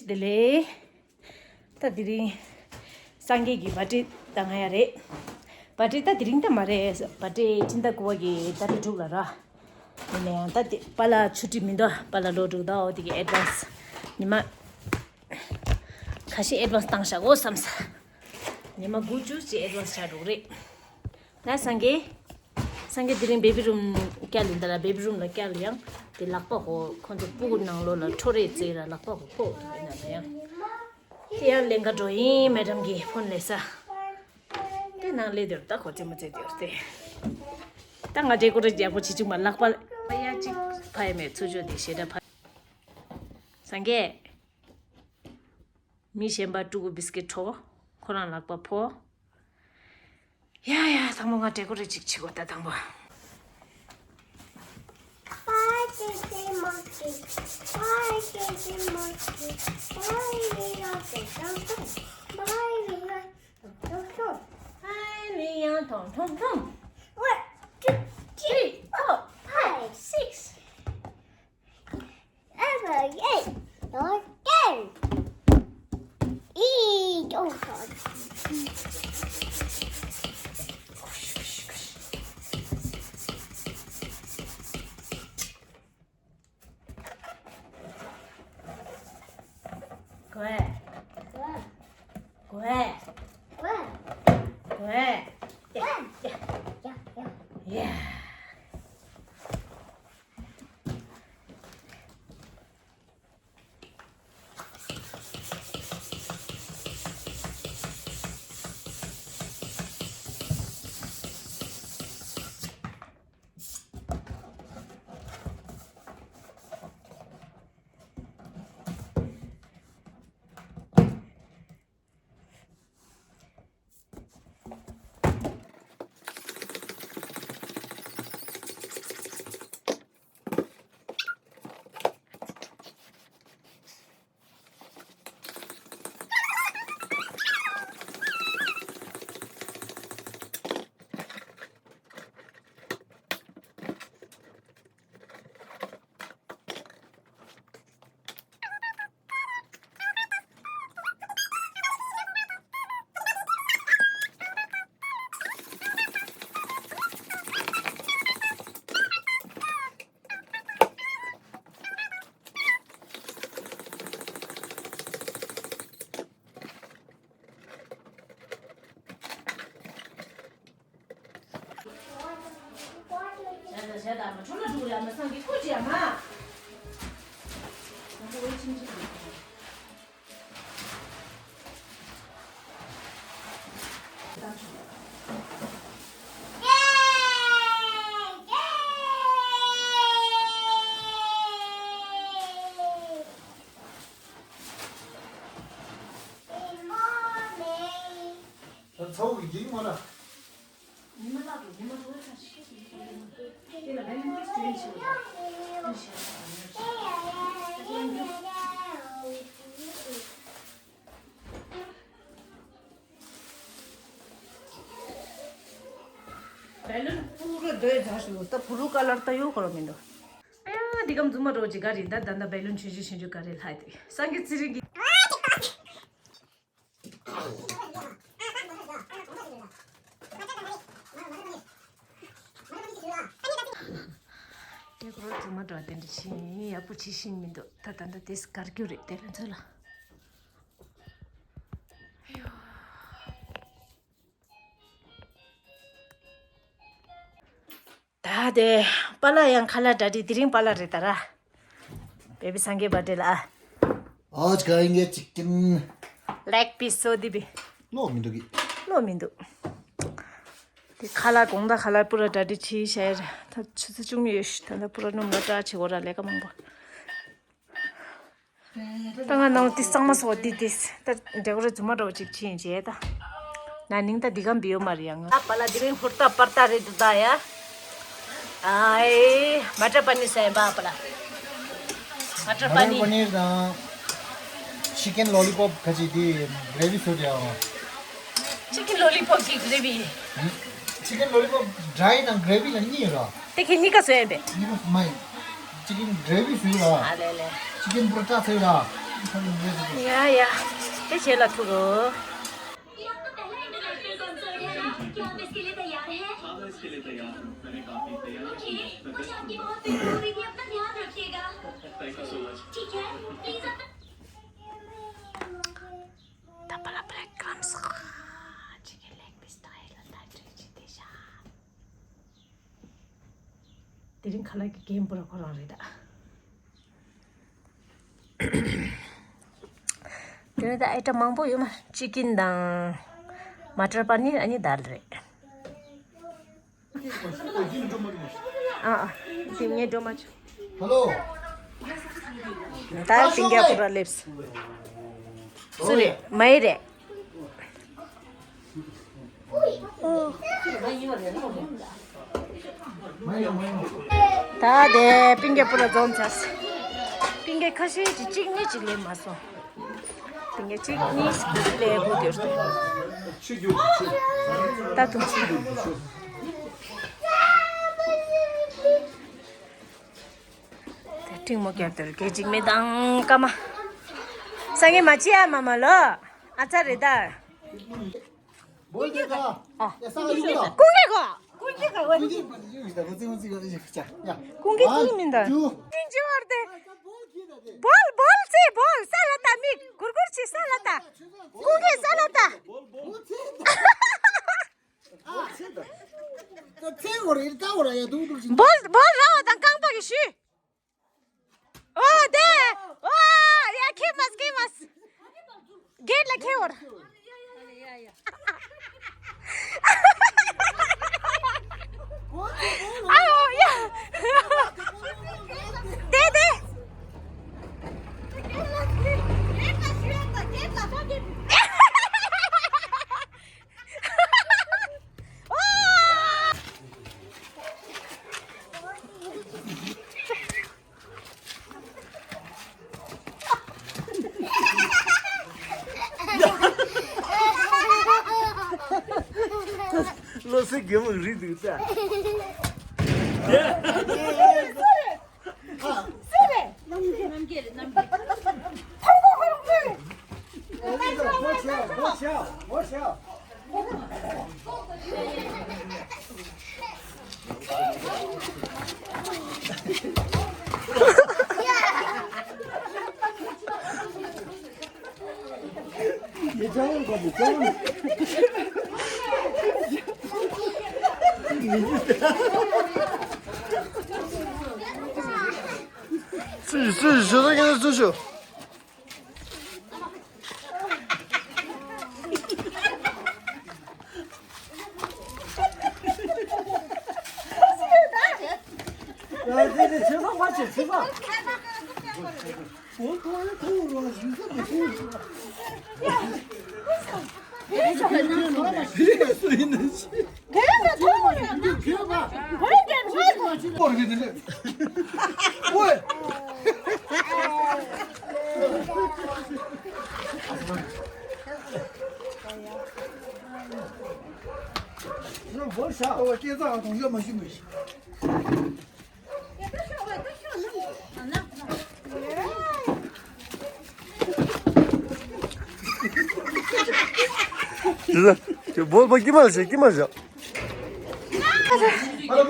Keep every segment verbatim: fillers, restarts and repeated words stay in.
བདེ་ལེགས། ད་དེ་རིང་སངས་རྒྱས་ཀྱི་བར་ཌེ་ད་ང་ཡ་རེད། བར་ཌེ་ད་དེ་རིང་ད་མ་རེད། བར་ཌེ་སྤྱི་ཟླ་དགུ་པ་གི་ཟླ་བ་དྲུག་ལ་ར། ཡིན་ན་ཡང་ད་དེ་པཱ་ལགས་ཆུ་ཊི་མི་འདུག་པཱ་ལགས་ལོ་དྲུག་ད། འོ་དེ་གི་ཨེཌ་ཝན་སི་ཉི་མ་ཁ་ཤས་ཨེཌ་ཝན་སི་བཏང་བཞག་གོ་བསམ་ས། ཉི་མ་དགུ་བཅུ་ཅིག་ཨེཌ་ཝན་སི་ཆགས་འགྲོ་གི་རེད། ན་སངས་རྒྱས། སངས་རྒྱས་དེ་རིང་བེ་བི་རུམ་བསྐྱལ་ཡིན་ད་ར། བེ་བི་རུམ་ལ་བསྐྱལ་ཡང་དེ་ལག་པ་གོ་ཁོང་ཚོ་སྤུ་གུ་ནང་ལོགས་ལ་འཕྲོ་རེས་རྩེ་ར་ལག་པ་གོ་ཕོག་ཡིན་ན་ཡང་། དེ་ཡང་ལེན་ག་འགྲོ་ཡིན་མེ་ཌམ་གི་ཕོན་ལས་ས། དེ་ནང་ལས་དེར་ད་གོ་རྩེད་མོ་རྩེ་དེར་ཏེ། ད་ང་འདྲེ་ཀོ་རེ་རྒྱག་པོ་བྱེད་བཅུག་མ་ལག་པ་ཡ་གཅིག་ཕ་ཡ་མེད་ཚུར་ཕྱོགས་དེ་ཞེ་དྲག་ཕ། སངས་རྒྱས། མི་གཞན་པ་ཕྲུ་གུ་བིས་ཀེ་ཊི་འཕྲོག་ཁོ་རང་ལག་པ་ཕོག་ཡ་ཡ། དང་པོ་ང་འདྲེ་ཀོ་རེ་གཅིག་བྱེད་དགོས་ད་དང་པོ། Why did the monkey? Why did the monkey? Why we are the monkey? Why we are the monkey? Why we are the monkey? One, two, three, four, five, six. Seven, eight, nine, ten. Eat. Oh, God. Good. Good. Good. Good. Yeah. Yeah. Yeah. Yeah. Yeah. ད་ཚ་བོ་གི་འགྱིང་མ་ལ། ཉི་མ་ལགས་ཉི་མ་དྲོ་ཁ་ཤས་ཤིག་དེ་ལ་བེ་ལུན་ཏིག་སི་ཊི་རིན་ཆེ་བ་དང་ཞེས་བེ་ལུན་པུ་རུ་འདོད་ཚ་ཞུ་ད་བུ་རུ་ཀ་ལར་ད་ཡོད་ཁོ་ར་མི་འདུག་ཨ་འདི་གམ་རྫུན་མ་རོ་ཅིག་ག་རེད་ད་ད་ད་བེ་ལུན་ཆུང་ཆུང་ཆུང་ཆུང་ག་རེད་ལྷ་དེ་སངས་རྒྱས་ཚེ་རིང་གི་དེ་ཁོ་རང་རྫུན་མ་འདྲ་བ་དེ་འདྲ་ཕྱིན་ཡག་པོ་ཅི་ཤེས་མི་འདུག་ད་ད་ད་དེས་དགར་རྒྱུ་རེད་དེ་ལ་ཚོད་ལ། ད་དེ་པཱ་ལགས་ཡང་ཁ་ལག་འདྲ་འདྲི་དེ་རིང་པཱ་ལགས་རེད་ད་ར། བེ་བི་སངས་རྒྱས་བར་ཌེ་ལ་ཨ། आज खाएंगे chicken. Leg piece सो दी भी। ལོག་མི་འདུག་གི། ལོག་མི་འདུག་དེ་ཁ་ལག་གོང་ད་ཁ་ལག་པུ་ར་འདྲ་འདྲི་ཆི་ཤ་ཡ་ར་ད་ཆུ་ཚོད་བཅུ་གཉིས་ཡོད་ཤི་ད་ད་པུ་ར་སྣུམ་ལ་འདྲ་ཆི་གོ་ར་ལས་ཀ་མང་པོ། ད་ང་ནང་དེ་གཙང་མ་སོགས་དེ་དེ་ད་འདྲ་གོ་ར་རྫུན་མ་འདྲ་བོ་ཅིག་ཕྱིན་རྗེས་ད། ན་ནིང་ད་འདི་གམ་བི་ཡོད་མ་རེད་ཡ་ང་། ད་པཱ་ལགས་དེ་རིང་ཧུར་ཐག་པར་ཐག་རེད་འདུག་ད་ཡ། ཨའི་མ་ཊར་པ་ནི་ཟེར་བ་པཱ་ལགས། མ་ཊར་པ་ནི། མ་ཊར་པ་ནི་དང་ཅི་ཀན་ལོ་ལི་པོབ་ཁ་ཅིག་དེ་གྷ་རེ་བི་བཟོས་ཏེ་ཡ། ཅི་ཀན་ལོ་ལི་པོབ་ཀྱི་གྷ་རེ་བི། ཅི་ཀན་ལོ་ལི་པོབ་ཌ་རའི་དང་གྷ་རེ་བི་ལ་གཉིས་ཡོད་ར། དེ་ཁྱེད་གཉིས་ཀ་བཟོས་ཡིན་པས། གཉིས་ཀ་མ་ཡིན། ཅི་ཀན་གྷ་རེ་བི་བཟོས་ར། ཨ་ལེ་ལེ། ཅི་ཀན་པུ་ར་ཊ་བཟོས་ར། ཡ་ཡ། དེ་བྱས་ལ་ཐུག་རོ། ये आपका पहला international concert है ना? क्या आप इसके लिए तैयार हैं? हाँ, मैं इसके लिए तैयार हूँ। मैंने काफी तैयारी की है। ओके, मुझे आपकी बहुत जरूरत हो रही थी, अपना ध्यान रखिएगा। Thank you so much. ठीक है, प्लीज अपना Double bread crumbs. Chicken leg piece དང་ཨེ་ལ་ད་ཏྲི་ཅི་དེ་ཤ། དེ་རིང་ཁ་ལག་གི་རྒན་པོ་ར་ཁོ་རང་རེད་ད། དེ་ནས་ད་ཨེ་ཊ་མང་པོ་ཡོད་མ། ཅི་ཀིན་དང་། མ་ཊར་པ་ནིར་ཨ་ནི་དཱལ་རེད། ཨ་ཨ། དེ་ངས་འགྲོ་མ་བྱུང་། ཧ་ལོ། ད་སིང་ག་པུར་ལ་སླེབས། སུ་རེད། མ་ཡི་རེད། ད་དེ་སིང་ག་པུར་ལ་འཛོམས་ཚར། སིང་ག་ཁ་ཤས་ཀྱིས་གཅིག་ནི་གཅིག་ལེན་མ་སོང་། དེ་ངས་གཅིག་གཉིས་ལས་དགོས་ཀྱི་རེད། ད་དུང་ཚིག་དེ་ཁྲིང་མོ་བརྒྱབ་དེར་སྐད་ཅིག་མེད་དང་ཀ་མ། སང་ངེ་མ་ཅི་ཡ་མ་མ་ལོ། ཨ་ཚ་རེད་ད། ཀུན་གྱི་གོ། ཀུན་གྱི་གོ། ཀུན་གྱི་ཀུན་གྱི་མིན་ད། ཀུན་གྱི་མིན་ད། ཀུན་གྱི་བར་དེ། བོལ་བོལ་ཚེ་བོལ་ས་ལ་ལྟ། མིག་གུར་གུར་ཆེ་ས་ལ་ལྟ། ཀུན་གྱི་ས་ལ་ལྟ། བོལ་བོལ་ར་བ་དང་རྐང་པ་གི་ཤུ། ཨོ་དེ། ཨོ་ཡ་ཁེ་མ་སི་ཁེ་མ་སི། གེད་ལ་ཁེ་བོར། ཨའོ་ཡ། དེ་དེ། བློ་སེང་གད་མོ་རིག་འདུག་ས།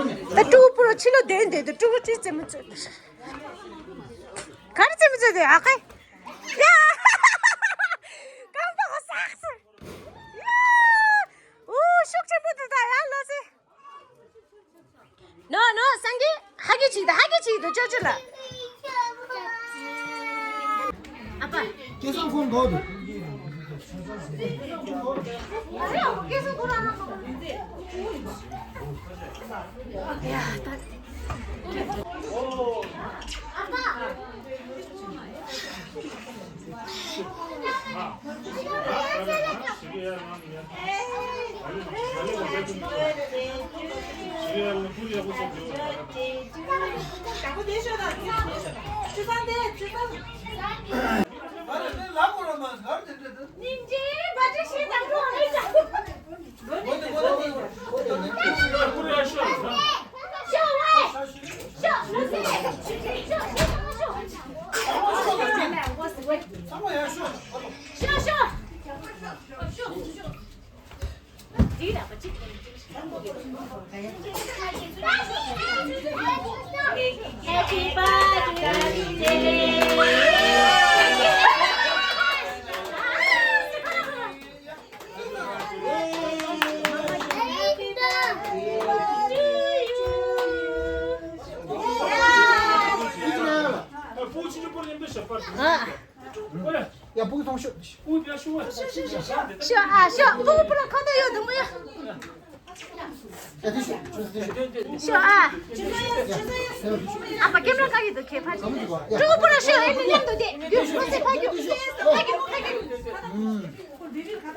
ད་ཕྲུ་གུ་ཕུ་རོ་ཕྱི་ལོགས་བསྡད་བསྡད་དུས་ཕྲུ་གུ་ཅིག་རྩེད་མོ་རྩེ། ག་རེ་རྩེད་མོ་རྩེ་དེ་ཨ་ཁའི། ཡ། རྐང་པ་གོ་སག་སོང་། ཡ། ཨུ་ཤུགས་ཆེན་པོ་འདུག་ད་ཡ་ལོ་སེ། ནོ་ནོ་སང་གི་ཧ་གི་ཅིག་ད་ཧ་གི་ཅིག་ད་ཅོ་ཅོ་ལ། ཨ་ཕ། སྐལ་བཟང་ཁོང་འགོག་འདུག་ཡ། སྤུ་གུ་ཐོང་ཤོག་ཤོག་ཨ་ཤོག་སྤུ་གུ་སྤུ་ལ་ཁ་ཏ་ཡོད་དུ་མོ་ཡ། ཤོག་ཨ། ཨ་ཕ་ཀེམ་ར་ཁ་གི་དུ་ཁེ་ཕ་ཅི། སྤུ་གུ་སྤུ་ལ་ཤོག་ཨེ་ནི་མཉམ་དུ་དེ་རྒྱུ་ཕ་སེ་ཕ་རྒྱུ་ཕ་རྒྱུ་ཕ་རྒྱུ།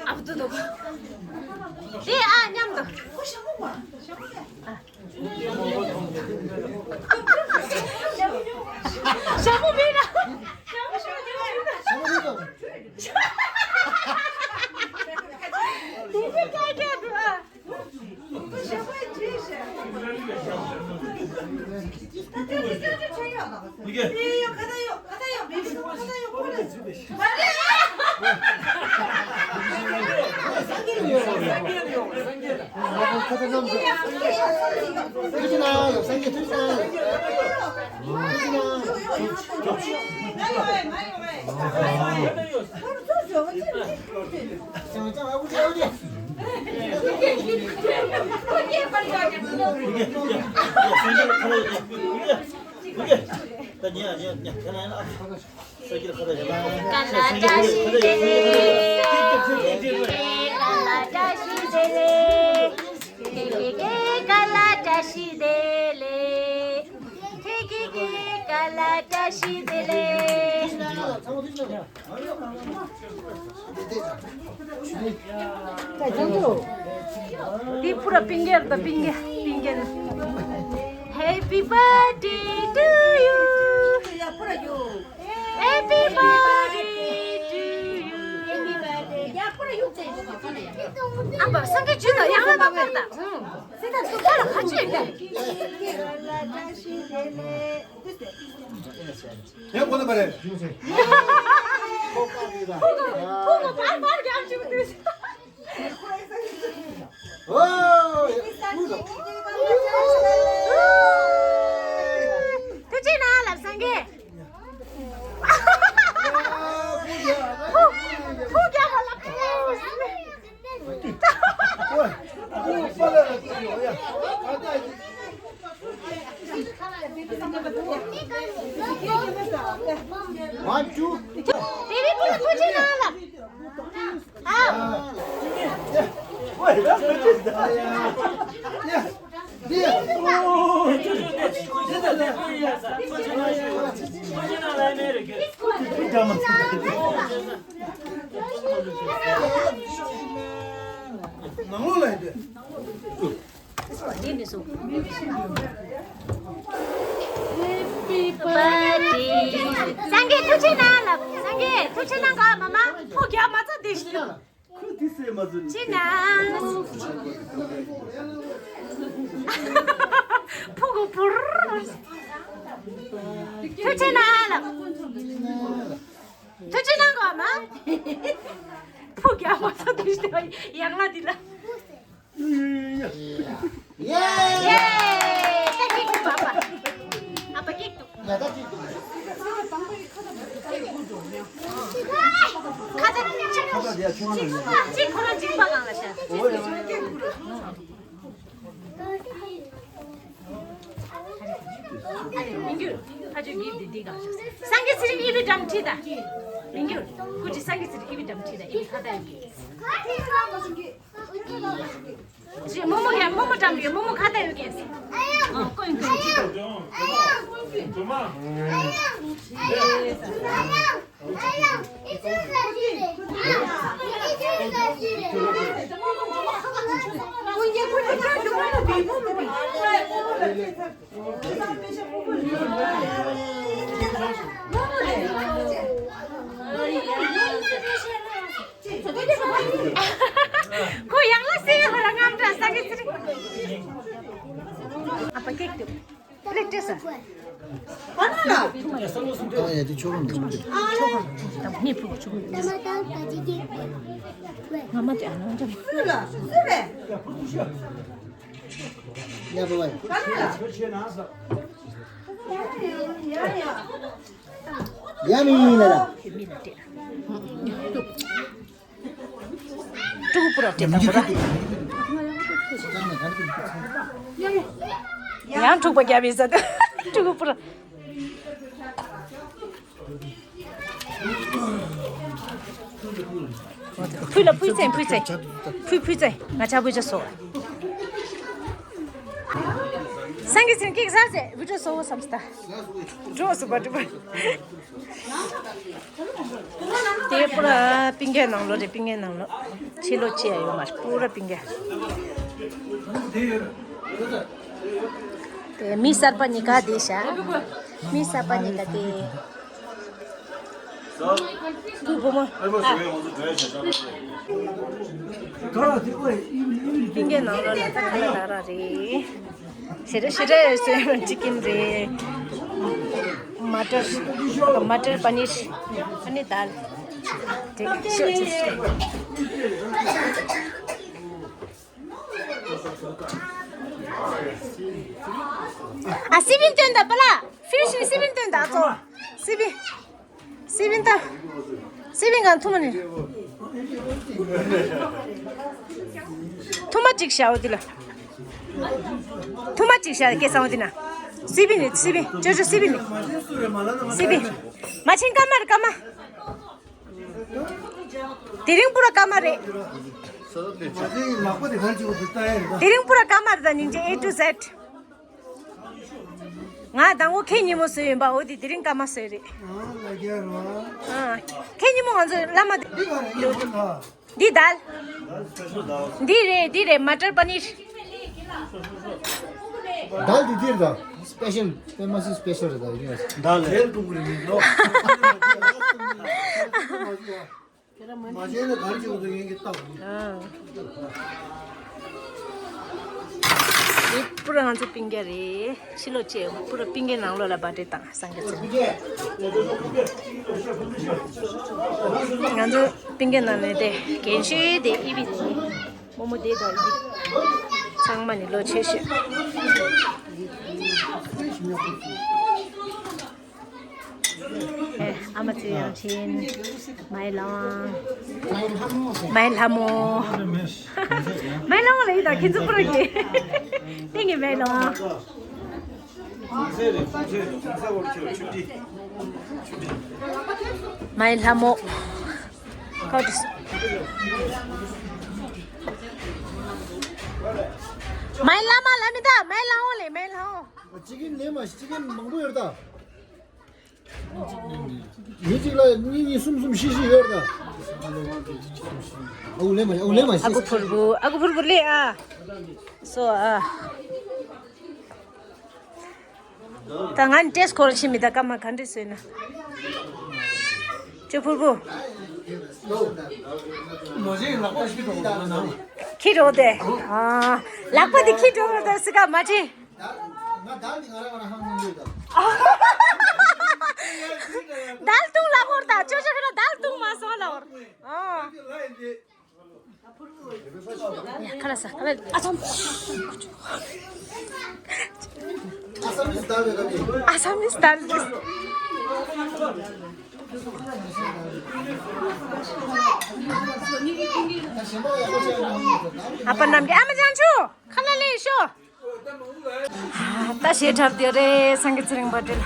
ཨ་ཕ་དུ་དུ། དེ་ཨ་མཉམ་དུ། ཞྭ་མོ་མིན་ན། ཞྭ་མོ་ཞྭ་མོ་ཞྭ་མོ་མིན་ན། དེ་ཚོ་སྐད་རྒྱག་འདུག་ཨ། དེ་ཕུ་ར་པིང་གེར་དང་པིང་གེ་པིང་གེ། Happy birthday to you. Happy birthday to you. ཨ་ཕ་སངས་རྒྱས་ཇུས་དང་ཡང་ན་མ་པར་དང་། སེ་ད་སུ་ཁ་ལ་ཁ་ཆེ་ཡིན་པས། ཡང་ཁོ་ན་པ་རེད། ཕུ་གུ་ཕུ་གུ་པར་པར་རྒྱབ་བཅུག་དུས། ཨོ། ཐུགས་རྗེ་གནང་ལབ་སངས་རྒྱས། ཕུ་ཕུ་རྒྱབ་པ་ལབ་ཀྱི་རེད། One, two. དེ་རིང་ཁོ་ལ་ཐུགས་རྗེ་གནང་ལབ། ཨ། ནང་ལོགས་ལ་ཡིན་ཏེ། ཡིན་མི་སོང་། Happy birthday. སངས་རྒྱས་ཐུགས་རྗེ་གནང་ལབ། སངས་རྒྱས་ཐུགས་རྗེ་གནང་ག་མ་མ་ཕོ་རྒྱག་མ་ཚ་དེ་ཤི། ཁོས་དེ་ཟེར་མ་ཟེར། ཅི་ན། ཕུ་གུ་བུར། ཐུགས་རྗེ་གནང་ལབ། ཐུགས་རྗེ་གནང་ག་མ། ཕོ་རྒྱག་མ་ཚ་དེ་ཤི་ཡང་ང་འདི་ལ། ཡེ། ཡེ། ད་ཀེག་འདུག་ཨ་ཕ། ཨ་ཕ་ཀེག་འདུག་ཁ་ཚ་གཅིག་གཅིག་ཁོ་རང་གཅིག་པ་གང་ལ་ཤར། མི་འགྱུར། ཕ་ཆོས་གིབ་འདི་འདི་གང་ཤར། སངས་རྒྱས་ཚེ་རིང་ཨི་བི་འགྲམ་ཁྲིད་ད། མི་འགྱུར། སྐུ་མཁྱེན་སངས་རྒྱས་ཚེ་རིང་ཨི་བི་འགྲམ་ཁྲིད་ད། ཨི་བི་ཁ་ད་ཡོད་གི། རེད། རྨོ་མོ་གིས། རྨོ་མོ་འགྲམ་ཡོད། རྨོ་མོ་ཁ་བརྡ་ཡོད་ཀྱི། ཨ། ཀོན་ཀོན་ཅི་ཏོ། ཁོ་ཡང་ལ་སེ་ཧ་ར་ངམ་དྲ་ས་གི་ཚིག་ཨ་ཕ་ཀེག་ཏུ་ལེགས་བྲེས་ས། ཨ་ན་ན། ཨ་ཡ་དེ་ཆོག་གམ་ཆོག་གམ། ཆོག་གམ་ཆོག་གམ། ངམ་དེ་ཨ་ན་འདྲ། སུ་ལ་སུ་རེད། ཡ་མི་ལ། ཕྲུ་གུ་པུ་ར་སྤྲད་དང་པོ་ར། ཡང་འཁྲུག་པ་རྒྱབ་ཡིན་ས་དེ། ཕྲུ་གུ་པུ་ར། ཕུལ་ལ་ཕུལ་ཚེ་ཕུལ་ཚེ། ཕུལ་ཕུལ་ཚེ་ང་ཆ་བུ་ཆ་སོ། སང་གི་སེང་གེ་ཟ་ཚེ་བུ་ཆ་སོ་བསམ་སྟ། འགྲོ་སུ་པ་འགྲོ་པ། དེ་པུ་ར་པིང་གའི་ནང་ལོ་རེད། པིང་གའི་ནང་ལོ། ཕྱི་ལོ་ཅི་ཡ་ཡོད་མ་རེད། པུ་ར་པིང་གའི། དེ་མི་གསར་པ་གཉིས་ཀ་དེ་ཤ། མི་གསར་པ་གཉིས་ཀ་དེ། སྐུ་བུ་མོ། པིང་གའི་ནང་ལོ་ལ་ད་ག་ལ་ལ་ར་རེད། ཞེ་དྲག་ཞེ་དྲག་ཡོད་སོ་ཅི་ཀིན་རེད། མ་ཊར། མ་ཊར་པ་ནིར། ཨ་ནི་དཱལ། དེ་ཤོད་ཅིག་ཨ་སི་པིན་སྟོན་ད་པ་ལ། ཕིཤ་ནི་སི་པིན་སྟོན་ད་ཨ་ཙོ། སི་པིན། སི་པིན་ད། སི་པིན་གང་ཐུ་མ་ནི། ཐུ་མ་ཅིག་ཤའོ་དི་ལ། ཐུ་མ་ཅིག་ཤ་སྐད་སང་བ་དི་ན། སི་པིན་ནི་སི་པིན་ཅོ་ཅོ་སི་པིན་ནི། སི་པིན། མ་ཆེན་ཀ་མར་ཀ་མ། དེ་རིང་པུ་ར་ཀ་མ་རེད། དེ་རིང་པུ་ར་ཀ་མ་རེད་ད་ཉིན་ཅེ་A to Z། ང་དང་པོ་ཁེ་ཉིན་མོ་བཟོས་ཡིན་པ། འོ་དེ་དེ་རིང་སྐར་མ་བཟོས་རེད། ཨ། ཁེ་ཉིན་མོ་ང་ཚོ་བླ་མ་འདི་དཱལ། འདི་རེད། འདི་རེད། མ་ཊར་པ་ནིར། དཱལ་འདི་འདིར་ད། སི་པེ་ཤལ། པད་མ་སི་སི་པེ་ཤལ་རེད་ད་ཡིན། དཱལ་ལས་ཀྲུང་གོ་རིག་གནས་ནོ། མ་བྱས་ན་ག་རེ་བྱེད་དགོས་འདུག་ཡིན་གྱི་ལྟ་དགོས། ཨ། འདི་པུ་ར་ང་ཚོ་པིང་ག་རེད། ཕྱི་ལོགས་བཅས་པུ་ར་པིང་གའི་ནང་ལོགས་ལ་བྷར་ཐི་ཌེ་བཏང་སངས་རྒྱས་ཚེ་རིང་། ང་ཚོ་པིང་གའི་ནང་ནས་དེ་རྒན་ཤོས་དེ་ཨི་བི་དེ་རྨོ་མོ་དེ་དང་ཨི་བི་ཚང་མ་ནི་ལོ་ཆེ་ཤོས། ཨ་མ་ཚེ་ཡང་ཆེན། མའི་ལང་། མའི་ལྷ་མོ། མའི་ལང་ལ་ཡི་དྭགས་ཁྱེད་ཚོ་པུ་ར་གི། ཏིང་གི་མའི་ལང་། མའི་ལྷ་མོ། ཁོ་དེ། མའི་ལྷ་མ་ལ་མི་ད། མའི་ལང་ལེ། མའི་ལང་། ཅི་གིན་ལེ་མ་ཅི་གིན་མང་པོ་ཡོད་ད། མི་གཅིག་ལ་གཉིས་གཉིས་གསུམ་གསུམ་བཞི་བཞི་ཡོད་ད། ཨ་ཁུ་ལེ་མ་ཨ་ཁུ་ལེ་མ། ཨ་ཁུ་ཕུར་བུ། ཨ་ཁུ་ཕུར་བུ་ལེ་ཨ། སོ་ཨ། ད་ང་ནི་ཏེས་སྐོར་ཕྱིན་མི་ད་སྐར་མ་ག་འདྲ་བཟོས་ན། ཅོ་ཕུར་བུ། ཁྱི་རོ་དེ། ཨ། ལག་པ་དེ་ཁྱི་རོ་དེ་སི་ཀ་མ་ཅི། དཱལ་བཏུང་ལ་ཧོར་ད། ཅོ་ཅོ་ཁྱོད་ར་དཱལ་བཏུང་མ་སོང་ལ་ཧོར། ཨ། ཡ་ཁ་ལ་ས་ཁ་ལ་ཨ་ཙམ། ཨ་སམ་མིས་དཱལ་རེད་ད་དེ། ཨ་སམ་མིས་དཱལ་རེད། ཨ་པ་རྣམས་ཀྱི་ཨ་མ་ཅང་ཆུ་ཁ་ལ་ལས་ཤོ། ད་ཞེ་དྲག་དེ་རེད། སངས་རྒྱས་ཚེ་རིང་བྷར་ཐི་ཌེ་ལ།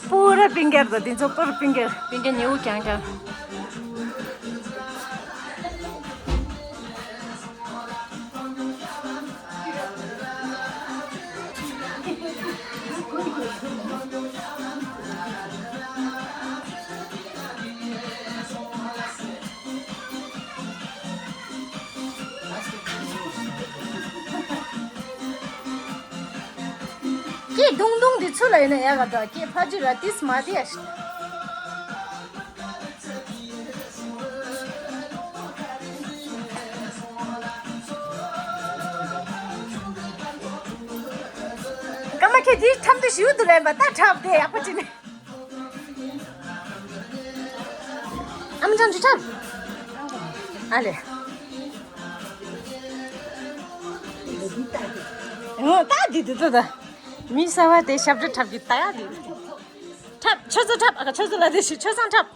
པུ་ར་པིང་ག་རེད་ད། དེ་ཚོ་པུ་ར་པིང་ག། པིང་ག་ཉེ་བོ་རྐྱང་རྐྱང་། སྐད་རྡུང་རྡུང་དེ་ཚུར་ལ་ཡོད་ན་ཡག་ག་འདྲ། སྐད་ཕར་ཅིག་ར་ཏིས་མ་དེ་ཡ། སྐར་མ་ཁྱེད་དེའི་ཁྲམ་དུ་ཞིག་ཏུ་ལེན་པ་ད་ཁྲབ་དེ་ཡག་པོ་ཅི་ནས། ཨམ་ཅང་ཅི་ཁྲབ། ཨ་ལེ། ཨོ་ད་འདི་འདི་ད་ད། མི་གསར་བ་དེ་ཞབས་བྲོ་འཁྲབ་ཀྱི་ད་ཡ་འདི། འཁྲབ་ཆུ་ཚོད་འཁྲབ་ཨ་ཆུ་ཚོད་ལ་དེ་ཞིག་ཆུ་ཚང་འཁྲབ།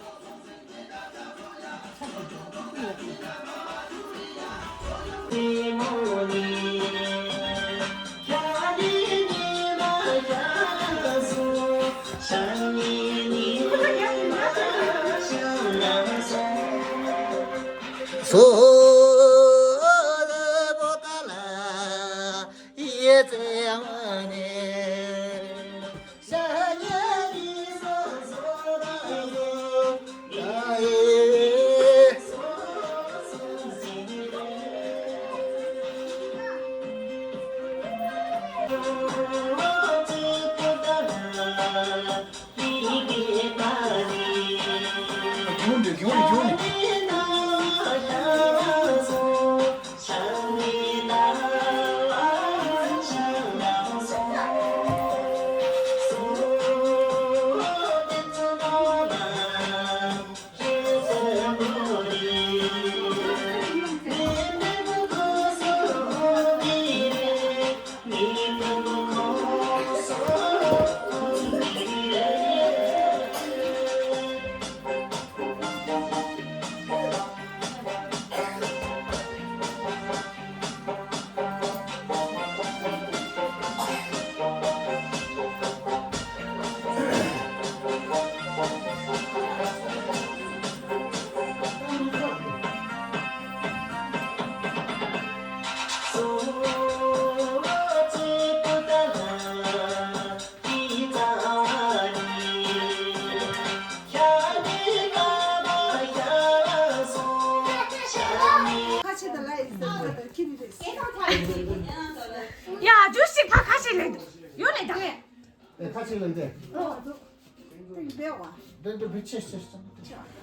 ཡ་ཇུས་ཤིག་ཕ་ཁ་ཤས་ལེན་འདུག་ཡོད་རེད་ད། ཨེ་ཁ་ཆེ་ལ་འདི།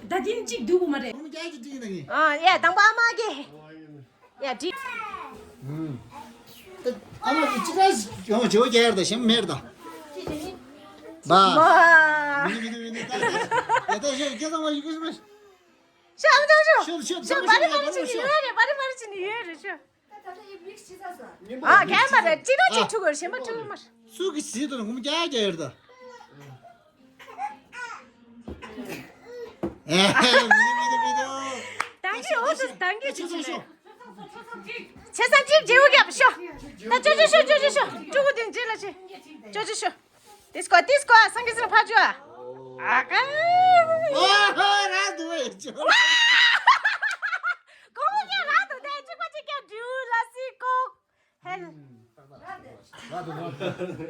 ད་དེ་ནི་གཅིག་སྡུག་གི་མ་རེད། ཨ་ཡ་དང་པོ་ཨ་མ་གི། ཡ་འགྲིག་ཨ་མ་གི་གཅིག་ར་ཡོང་བྱེད་རྒྱ་ཡར་དང་ཞིམ་མེར་དང་། བ། མི་འདུག་མི་འདུག་མི་འདུག་ད་ད་ཡ་ད་ཤོག་སྐལ་བཟང་མ་ཡི་གུ་ཤོག་ཤོག་ཨ་མ་ཅང་ཤོག་ཤོག་ཤོག་ཤོག་བ་རི་མ་རི་ཅི་ནི་ཡོད་རེད། བ་རི་མ་རི་ཅི་ནི་ཡོད་རེད་ཤོག་ད་ད་ད་ཡི་མིག་ཅི་ཚ་ས། ཨ་གན་པ་རེད། གཅིག་ར་གཅིག་ཐུག་གོ་ཞེན་པ་ཐུག་གོ་མ་རེད། སུ་གི་ཟིལ་དུ་ན་ངུམ་རྒྱག་རྒྱག་ཡོད་ད། ཨེ་མི་འདུག་མི་འདུག་མི་འདུག་ད་གིན་འོ་ད་ད་གིན་ཅི་ཅི་ལེ། ཆེ་ས་ཅིག་རྗེ་བོ་རྒྱབ་ཤོག་ད་ཅོ་ཅོ་ཤོག་ཅོ་ཅོ་ཤོག་ཕྲུ་གུ་དེ་རྗེས་ལ་ཆེ། ཅོ་ཅོ་ཤོག་ཏིས་ཀོ་ཏིས་ཀོ་སངས་རྒྱས་སི་ཕ་ཅོ་ཨ། ཨ་ཀ་ཨོ་ཧོ་ར་དུ་བེ་ཅོ། ཀོ་ཀ་ར་དུ་དེ་ཅིག་པ་ཅིག་ཀ་འདྲིའུ་ལ་སི་ཀོ་ཧེལ།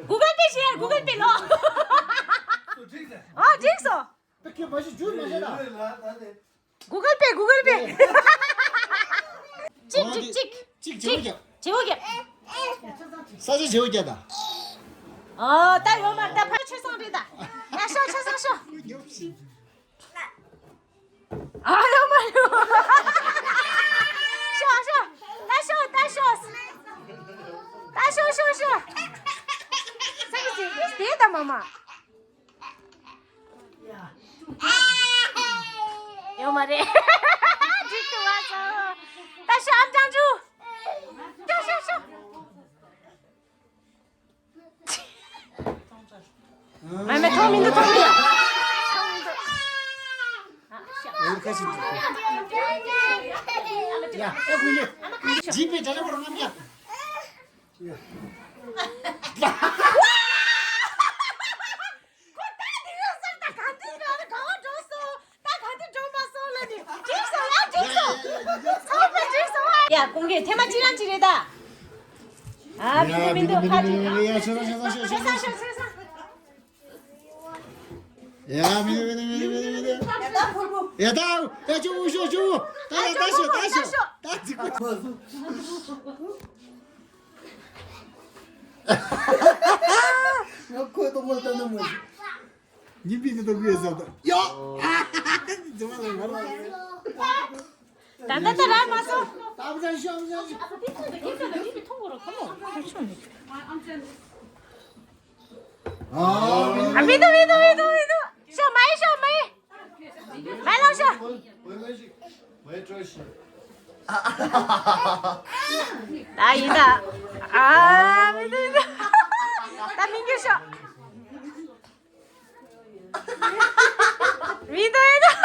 གུ་གལ་པེ་ཤེར་གུ་གལ་པེ་ལོ། ཨ་འགྲིག་སོང་། ད་ཁྱོད་མ་ཤེས་རྒྱུ་མ་ཤེས་ན། གུ་གལ་པེ་གུ་གལ་པེ། གཅིག་གཅིག་གཅིག་གཅིག་བྱེད་སྒོ་རྒྱབ། བྱེད་སྒོ་རྒྱབ། ས་ཆ་བྱེད་སྒོ་རྒྱབ་ད། ཨོ་ད་ཡོད་མ་རེད། ད་ཕར་ཆོས་སང་རེད་ད། ཡ་ཤོག་ཆོས་སང་ཤོག་ཨ་ཡོད་མ་རེད། ཤོག་ཤོག་ད་ཤོག་ད་ཤོག་ད་ཤོག་ཤོག་ཤོག་ས་གི་ཟིན་དེ་ད་མ་མ། ཡོད་མ་རེད། འགྲིག་ཏུ་བ་སོ། ད་ཤོག་ཨམ་ཅང་ཅུ། ཤོག་ཤོག་ཤོག་མ་མེད་མཐོང་མི་འདུག་མཐོང་མི་འདུག་མཐོང་མི་འདུག་ཨ་ཤོག་འོར་ཁ་ཞིག་འདུག་ཡ་ཨ་ཁུ་ཡེ། འཇིགས་པའི་དགྲ་ལ་བོར་རྔམ་ཡ། ཁོ་ད་འདི་ཡོད་ཟེར། ད་ག་འདི་ག་ག་བ་འགྲོ་སོང་། ད་ག་འདི་འགྲོ་མ་སོང་ལ་ནི། འགྲིག་སོང་ཡ། འགྲིག་སོང་། ཚང་མ་འགྲིག་སོང་ཨ། ཡ་ཀུན་གྱིས་ཐེངས་མ་གཅིག་རང་གཅིག་རེད་ད། ཨ་མི་འདུག་མི་འདུག་ཕ་གཅིག་ཡ་ཤོད་ཤོད་ཤོད་ཤོད་ཤོད་ཤོད། ཡ་མི་འདུག་མི་འདུག་མི་འདུག་མི་འདུག་ཡ་ད་ཕུར་བུ། ཡ་ད་ཡ་ཅུ་བུ་ཤོག་ཅུ་བུ། ད་ཡ་ད་ཤོག་ད་ཤོག་ད་འགྲིག་གོ། ང་ཁོའི་གཏོང་བར་ལྟ་ན་མོ། ཉིན་པའི་ནི་ལྟ་བུའི་ཟབ་ཏུ་ཡོ། ཨ་ཧ་ཧ་ཧ། ཇི་མ་ལ་ང་རང་ད་ལྟ་ད་ར་མ་སོང་། ད་བུ་ཅན་ཤོག་བུ་ཅན་ཤོག་ཨ་མི་འདུག་མི་འདུག་མི་འདུག་མི་འདུག་ཤོག་མ་ཡི་ཤོག་མ་ཡི། མ་ལོག་ཤོག་མ་ཡི་ཤོག་ད་ཡིན་ད། ཨ། མི་འདུག་མི་འདུག་ད་མི་འགྱུར་ཤོག་མི་འདུག་མི་འདུག་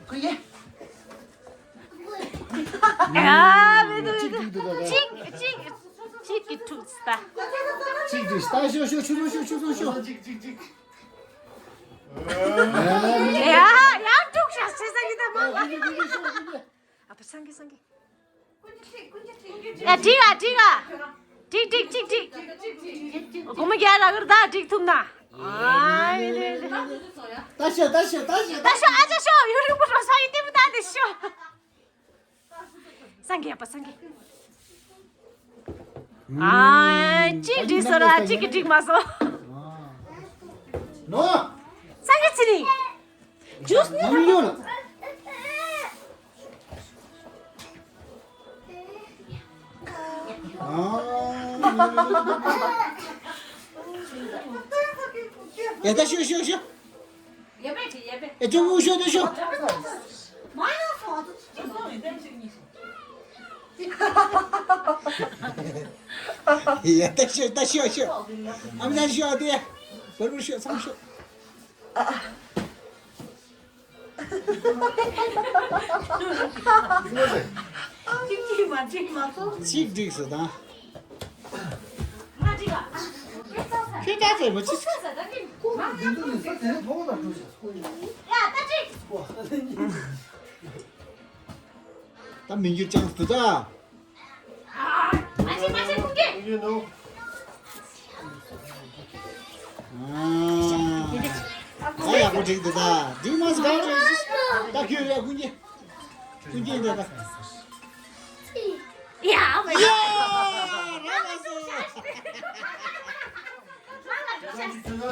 ཁོ་ཡེ། ཨ། མི་འདུག་མི་འདུག་གཅིག་གཅིག་གཅིག་གིས་འཁྲུགས་ད། གཅིག་འཁྲུགས་ད། ཤོག་ཤོག་ཆུ་ཚོད་ཤོག་ཆུ་ཚོད་ཤོག་ཤོག་ཅིག་ཅིག་ཅིག་ཡ་ཡ་འཁྲུགས་ཤག་ཆེ་ས་གི་ད་མ་ལ། ཨ་ཕ་སངས་རྒྱས་སངས་རྒྱས། ཡ་འགྲིག་ག་འགྲིག་ག་འགྲིག་འགྲིག་གཅིག་འགྲིག་སྒོར་མོ་བརྒྱ་རག་གི་རེད་ད། འགྲིག་ཐུབ་ན། ཨ་ཡེ་ལེ་ལེ། ད་ཤོག་ད་ཤོག་ད་ཤོག་ད་ཤོག་ཨ་ཅག་ཤོག་ཡུན་རིང་པོ་འགྲོ་ས་ཡིན་ལྟད་མོ་ལྟ་དེ་ཤོག་སངས་རྒྱས་ཡ་ཕ་སངས་རྒྱས། ཨ་གཅིག་འགྲིག་སོང་ར་གཅིག་གིས་འགྲིག་མ་སོང་། ནོ། སངས་རྒྱས་ཚེ་རིང་། ཇུས་ནི། ནམ་ཡོད་ལ། ཨ། ཡ་ད་ཤོག་ཤོག་ཤོག་ཨེ་ཅོ་མུ་ཤོག་ད་ཤོག་ཡ་ད་ཤོག་ད་ཤོག་ཤོག་ཨ་མ་ད་ཤོག་དེ་བར་བར་ཤོག་ཚང་ཤོག་གཅིག་གཅིག་མ་གཅིག་མ་གཏོགས། གཅིག་འགྲིག་སོང་ད། མ་འགྲིག་ག་ཁྱོད་ད་ཚོད་མ་གཅིག་ཁོང་འདི་ཚོ་ནི་ས་དེ་ནས་ཕོ་བ་དང་འགྲོ་ཤག་ཡ་ད་གཅིག་ད་མི་འགྱུར་ཅང་སུ་ད། མ་བྱེད་མ་བྱེད་ཁུངས་སྐྱེལ། ཨ། ད་ཡག་པོ་འགྲིག་འདུག་ད། འགྲིག་མ་སོང་ད་ཁྱོད་ཡ་ཁུངས་སྐྱེལ། ཁུངས་སྐྱེལ་འདུག་ད། ཡ་མ་ཡ་ར་མ་སོང་།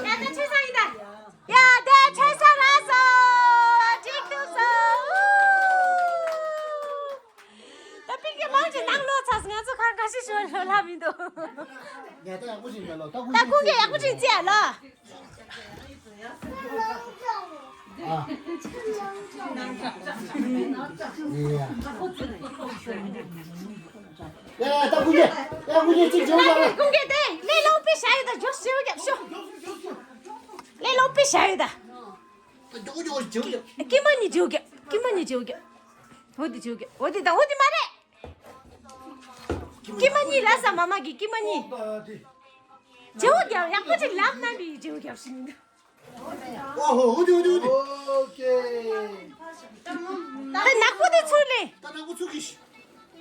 ཡ་ད་ཆོས་ས་ཡིན་ད། ཡ་ད་ཆོས་ས་ར་སོང་། འགྲིག་འདུག་སོང་། ད་པིང་གེ་མང་ཆེ་ནང་ལོག་ཚར་སོང་། ང་ཚོ་ཁང་ཁ་ཤས་ཤོར་ལ་མི་འདུག་ཡ་ད་ཡག་པོ་ཞིག་མེད་ལོ། ད་ད་ཁུངས་སྐྱེལ་ཡག་པོ་ཞིག་བྱས་ལ། ཨ། ཡ་ད་ཁུངས་སྐྱེལ་ཡ་ཁུངས་སྐྱེལ་གཅིག་བྱུང་ལ། ཁུངས་སྐྱེལ་དེ་ལས་ལོག་པའི་ཞྭ་ཡོད་ད། འཇོག་ཞེ་བོ་རྒྱབ་ཤོག་ལས་ལོག་པའི་ཞྭ་ཡོད་ད། ཀྱི་མ་ཉི་ཇོ་གི། ཀྱི་མ་ཉི་ཇོ་གི། འོ་དེ་ཇོ་གི། འོ་དེ་དང་འོ་དེ་མ་རེད། ཀྱི་མ་ཉི་ལ་ས་མ་མ་གི་ཀྱི་མ་ཉི། ཇོ་གི་ཡག་པོ་ཅིག་ལབ་ན་འདི་ཇོ་གི་ཡག་ཤིང་འདི། ཨོ་ཧོ། འོ་དེ་འོ་དེ་འོ་དེ། ཨོ་ཀེ། ད་ནག་པོ་དེ་ཚུར་ལེན། ད་ནག་པོ་ཚུར་གི།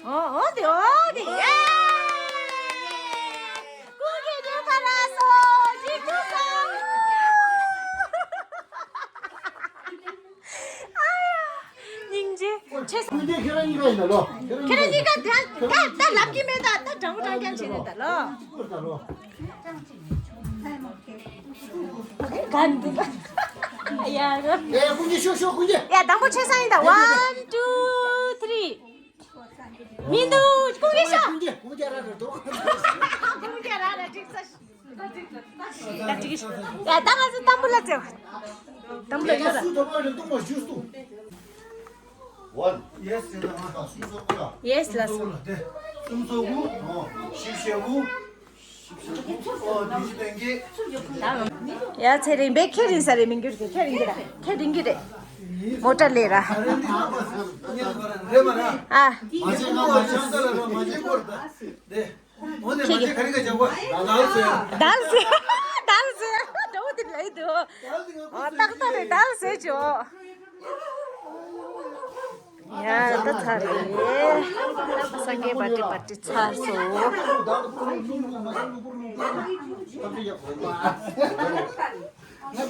ཨོ་ཨོ་དེ་ཨོ་དེ། ཡེ། ཀུན་གྱིས་འདོད་པ་རག་སོང་། འཇིགས་སྐུལ་སོང་། ཨ་ཡ། སྙིང་རྗེ་ཆེ། ཀུན་གྱིས་ཁྱེད་རང་གཉིས་ཀ་ཡིན་ན་ལོ། ཁྱེད་རང་གཉིས་ཀ་ད་ད་ད་ལབ་ཀྱི་མེད་ད། ད་དྲང་པོ་དྲང་རྐྱང་བྱས་ནས་ད་ལོ། ག་འདུག་ག་ཡ་ར། ཡ་ཀུན་གྱིས་ཤོག་ཤོག་ཀུན་གྱིས། ཡ་དང་པོ་ཆེ་ས་ཡིན་ད། One, two, three. མི་འདུག་ཀུན་གྱིས་ཤོག་ཀུན་གྱིས་ར་ར་འདུག་ཀུན་གྱིས་ར་ར་འགྲིག་ས། ད་འགྲིག་ཡ་ད་ང་ཚོ་དང་པོ་ལ་བཙལ་བ། དང་པོ་ལ་ཡ་ད་བཙལ་བ། སུ་དང་པོ་ལ་འདུག་མ་ཞུ་སུ། One. Yes, yes, yes. Yes, ལགས་སོ། གསུམ་ཚོགས་དགུ། བཞི་བཞི་དགུ། ཨོ་དེ་བཞི་དོན་བརྒྱད། ཡ་ཚེ་རིང་པས་ཁྱེད་རིང་ས་རེད། མི་འགྱུར་གྱི་ཁྱེད་རིང་གི་ར་ཁྱེད་རིང་གི་རེད། མོ་ཊ་ལས་ར། རེད་མ་ར། ཨ། མ་བྱེད་ང་མ་བྱེད་ས་ལ་ར་མ་བྱེད་སྐོར་ད། དེ། འོ་དེ་མ་བྱེད་ག་རེ་ག་བྱ་བ་དལ་ཟེར། དལ་ཟེར། དལ་ཟེར། འགྲོ་དེ་ལས་དོ། ཨ་ཏག་ཏག་རེད། དལ་ཟེར་ཅོ། ཡ་ད་ཚར་རེད། སངས་རྒྱས་པར་ཊི་པར་ཊི་ཚར་སོང་།